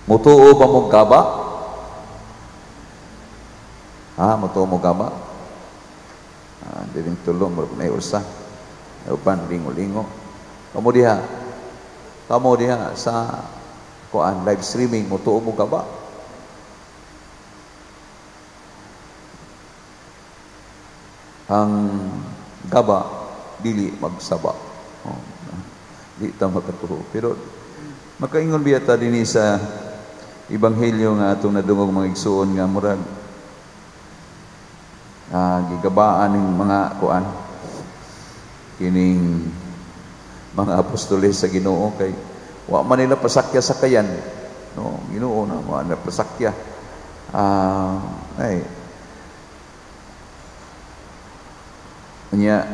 Mutuo ba mo gaba? Ha, mutuo mo gaba? Ah, diring tulong murag na usa. Uban lingo-lingo. Kamo diha. Kamo diha sa kuan live streaming, mutuo mo gaba? Ang gaba dili magsaba. Oh, di ta makatuo. Pero makaingon biya ta dinhi sa ebanghelyo nga atong nadungog, mga igsuon, nga murag gigabaan ning mga kuan kining mga apostoles sa Ginoo kay wa man nila pasakya sa kayan, no? Ginoo na wa nila pasakya, ay nya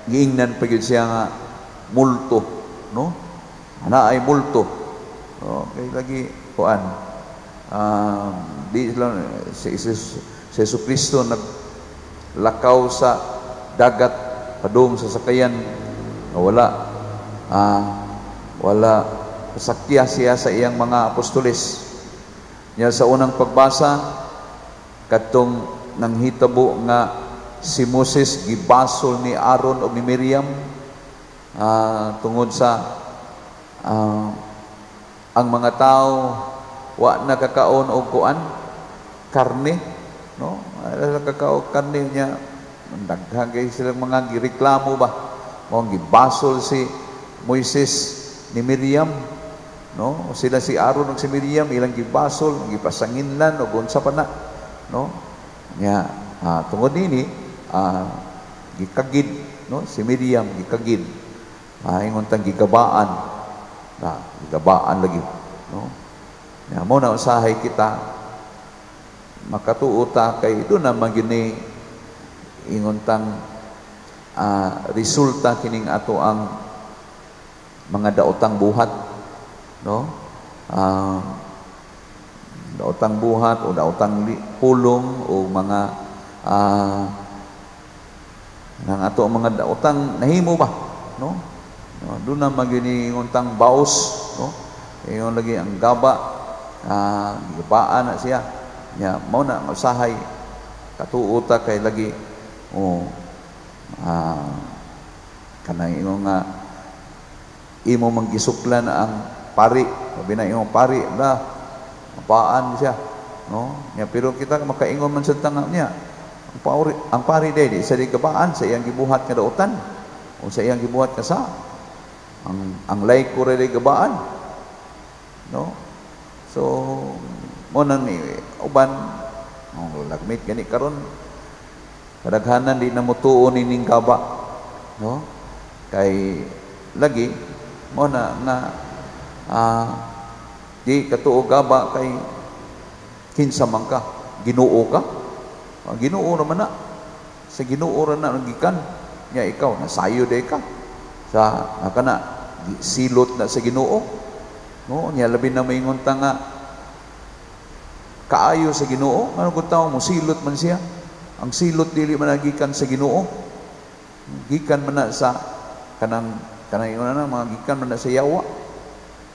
giingnan pa gyud siya nga multo, no? Ana ay multo, no? Kay lagi kuan, di lang si Jesu Kristo naglakaw sa dagat padung sa sakayan nga wala wala pasakya siya sa iyang mga apostoles. Nya sa unang pagbasa, kadtong nanghitabo nga si Moses gibasol ni Aaron o ni Miriam, tungod sa ang mga tao wa nakakaon og kuan karne, no? Wala nakakaon karne, nya daghan kay silang mga gireklamo ba, mao gibasol si Moises ni Miriam, no? Sila si Aaron ug si Miriam ilang gibasol, gipasanginlan og unsa pa na, no? Nya tungod nini, gikagid, no? Si Miriam gikagid, ingon tang gigabaan na, gigabaan lagi, no? Nya mo na usahay kita makatuo ta kay do na man gyud ni ingon tang resulta kining ato ang mga daotang buhat, no? Daotang buhat o daotang pulong o mga nang ato ang mga daotang nahimo ba, no? No, doon na maginingon tang baos, no? Ingon lagi ang gaba, gibaan na siya. Nya mao na ang usahay katuo ta kay lagi o kanang ingon nga imo mang gisuklan ang pari, sabi na imong pari na mapaan siya, no? Nya pero kita makaingon man sa tanga niya, ang pari day di sa gabaan sa iyang gibuhat nga daotan o sa iyang gibuhat nga sa ang layko ra day gabaan, no? So mo nang uban oh, lagmit gani karon kadaghanan di na motuo nining gaba, no? Kay lagi mo na nga di katuo gaba kay kinsa man ka, Ginoo ka, Ginoo naman na sa Ginoo ra na gikan nya, ikaw nasayo day ka sa kana silot na sa Ginoo, no? Nya labi na maingon ta nga kaayo sa Ginoo, ano kung tao mo silot man siya? Ang silot dili man gikan sa Ginoo, gikan man na sa kanang kanang ingon na mga gikan man na sa yawa,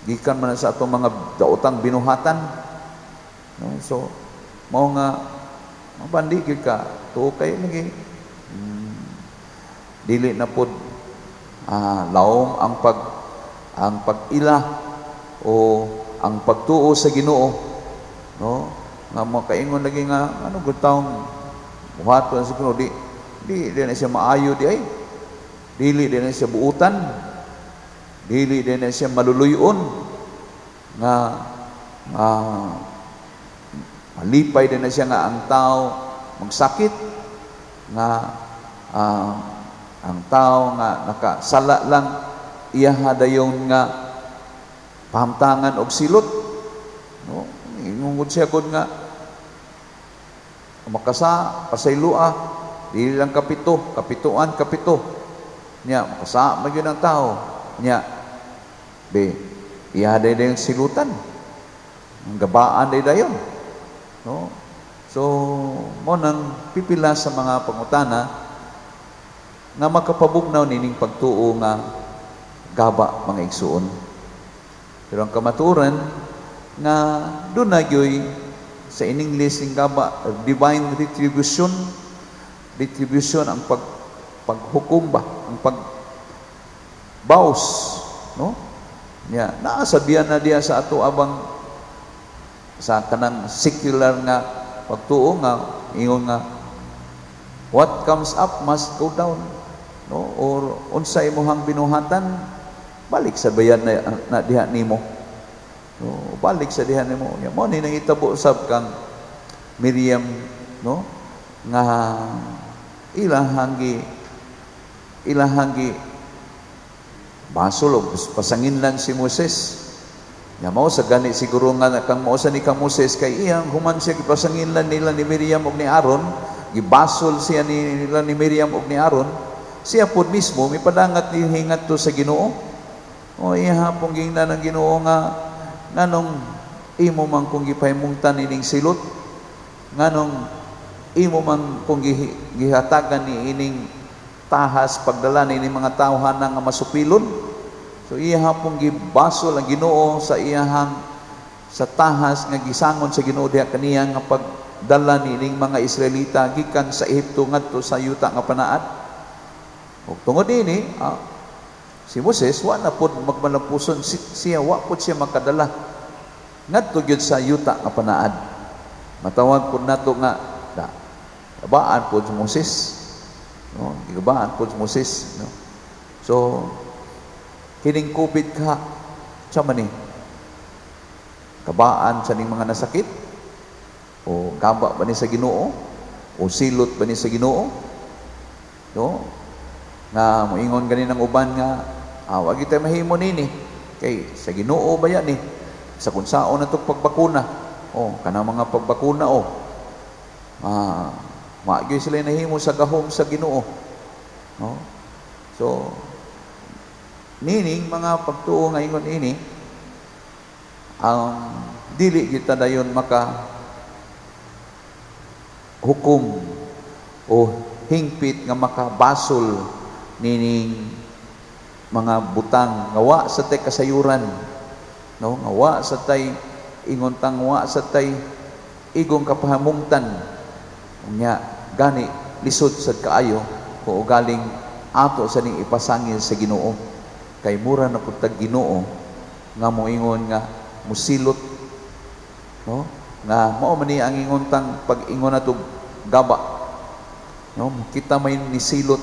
gikan man na sa atong mga daotang binuhatan, no? So mao nga mabandi gyud ka tuo kay lagi, dili na pod laom ang pag-ila o ang pagtuo sa Ginoo, no? Nga makaingon lagi nga ano gud taong buhaton sa Ginoo, di di di na siya maayo di ay, dili di na siya buutan, dili di na siya maluluyon nga malipay di na siya nga ang tao magsakit, nga ang tao nga nakasala lang iya dayon nga pahamtangan og silot, no? Ingon siya gud nga makasa pasaylua dili lang kapito, kapituan kapito, nya makasa man gyud ang tao, nya be iya dayon silutan, ang gabaan day dayon, no? So mo nang pipila sa mga pangutana nga makapabugnaw nining pagtuo nga gaba, mga igsuon. Pero ang kamatuoran, nga duna gyoy sa in English ing gaba, divine retribution. Retribution ang paghukom ba, ang pag baos, no? Nya naa sabihan na diya sa ato abang sa kanang secular nga pagtuo nga ingon nga what comes up must go down, no? Or unsa imong binuhatan, balik sa bayan na diha nimo, no? Balik sa diha nimo. Nya mo ni nangitabo sab kang Miriam, no? Nga ilahang gi basol og pasanginlan si Moses. Nya mao sa gani siguro nga kang mao sa ni kang Moses kay iyang human siya gipasanginlan nila ni Miriam og ni Aaron, gibasol siya nila ni Miriam og ni Aaron, siya pod mismo mipadangat ni hingat to sa Ginoo. O iya pong gingnan ang Ginoo nga nganong imo man kung gipahimungtan ining silot, nganong imo man kung gihatagan ni ining tahas pagdala ni ining mga tawhana nga masupilon. So iya pong gibasol ang Ginoo sa iyahang sa tahas nga gisangon sa Ginoo diha kaniya nga pagdala ni ining mga Israelita gikan sa Ehipto ngadto sa yuta nga panaad. Ug tungod niini, si Moses wa na pod magmalampuson siya, wa pod siya makadala ngadto gyud sa yuta nga panaad. Matawag pod nato nga da, gabaan pod si Moses, no? Gigabaan pod si Moses, no? So kining COVID ka sa man ni kabaan sa ning mga nasakit o gaba ba ni sa Ginoo o silot ba ni sa Ginoo, no? Nga moingon gani ng uban nga wa gyud mahimo nini kay sa Ginoo ba yan ni sa kun saon na tong pagbakuna, oh, kanang mga pagbakuna, oh, ma gyud sila nahimo sa gahom sa Ginoo, no? So nining mga pagtuo nga ingon ini ang dili kita dayon maka hukom o hingpit nga makabasol nining mga butang nga wa sa tay kasayuran, no? Nga wa sa tay ingon tang wa sa tay igong kapahamungtan. Unya gani lisod sad kaayo kung ugaling ato sa ning ipasangil sa Ginoo kay mura na pud tag Ginoo nga moingon nga musilot, no? Nga mao man ni ang ingon tang pag-ingon nato gaba, no? Kita may nisilot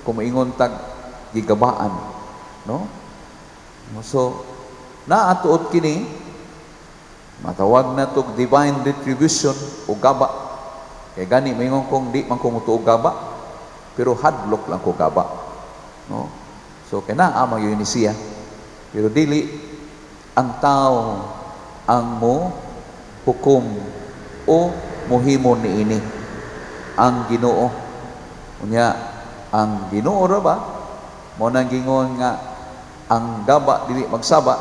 kung moingon tag gigabaan, no? So naatuot kini matawag na to divine retribution o gaba. Kay gani moingon kong di man ko mutuo gaba, pero hadlok lang ko gaba, no? So kay naa man gyud ni siya, pero dili ang tao ang mo hukom o mohimo niini, ang Ginoo. Unya ang Ginoo ra ba mo nang gingon nga ang gaba dili magsaba,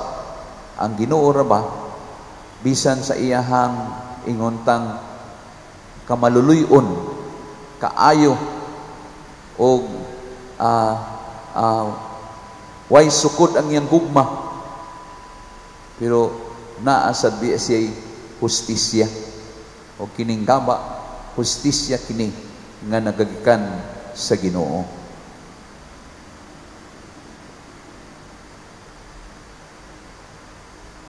ang Ginoo ra ba bisan sa iyahang ingontang kamaluluyon kaayo og way sukod ang iyang gugma, pero naa sad biya siya'y hustisya. O kining gaba, hustisya kini nga nagagikan sa Ginoo.